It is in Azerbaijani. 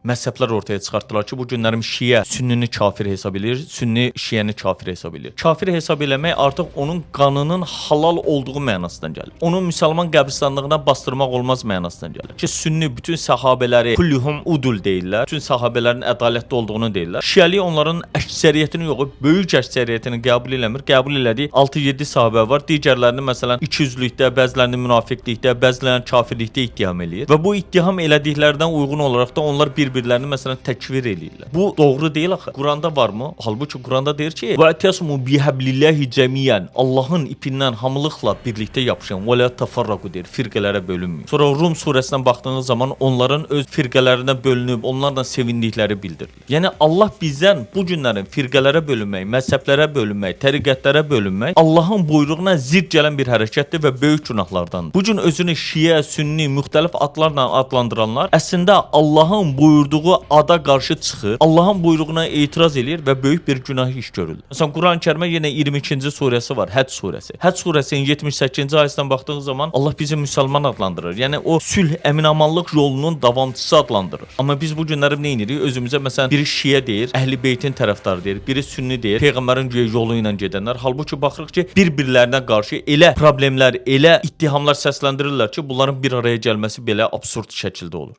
Məzhəblər ortaya çıxartdılar ki, bu günlərim şiə sünnini kafir hesab eləyir, sünni şiəni kafir hesab eləyir. Kafir hesab eləmək artıq onun qanının halal olduğu mənasından gəlir. Onu müsəlman qəbristanlığına bastırmaq olmaz mənasından gəlir. Ki sünni bütün səhabələri kulluhum udul deyirlər. Bütün səhabələrin ədalətli olduğunu deyirlər. Şiəlik onların əksəriyyətini yox, böyük əksəriyyətini qəbul eləmir. Qəbul elədiyi 6-7 səhabə var. Digərlərini məsələn ikiyüzlülükdə, bəzilərini münafiqlikdə, bəzilərini kafirlikdə ittiham eləyir. Və bu ittiham elədiklərindən uyğun olaraq da onlar bir-birlərini məsələn təkfir eləyirlər. Bu doğru deyil axı. Quranda varmı? Halbuki Quranda deyir ki: "Və təsmu bihablillahi cəmiyan." Allahın ipindən hamılıqla birlikdə yapışın. Və la tafarraqu deyir. Firqələrə bölünməyin. Sonra Rum surəsinə baxdığınız zaman onların öz firqələrinə bölünüb, onlarla sevindikləri bildirilir. Yəni Allah bizdən bu günlərin firqələrə bölünmək, məzhəblərə bölünmək, təriqətlərə bölünmək Allahın buyruğuna zidd gələn bir hərəkətdir və böyük günahlardandır. Bu gün özünü şiə, sünni, müxtəlif adlarla adlandıranlar əslində Allahın buyurduğu ada qarşı çıxır, Allahın buyruğuna etiraz eləyir və böyük bir günah iş görürlər. Məsələn, Quran-Kərimə yenə 22-ci surəsi var, Həcc surəsi. Həcc surəsinin 78-ci ayəsindən baxdığınız zaman Allah bizi müsəlman adlandırır. Yəni o sülh, əminamanlıq yolunun davamçısı adlandırır. Amma biz bu günləri nə edirik? Özümüzə məsələn biri şiə deyir, Əhl-i Beytin tərəfdarı deyir, biri sünni deyir, peyğəmbərin güya yolu ilə gedənlər. Halbuki baxırıq ki, bir-birlərinə qarşı elə problemlər, elə ittihamlar səsləndirirlər ki, bunların bir araya gəlməsi belə absurd şəkildə olur.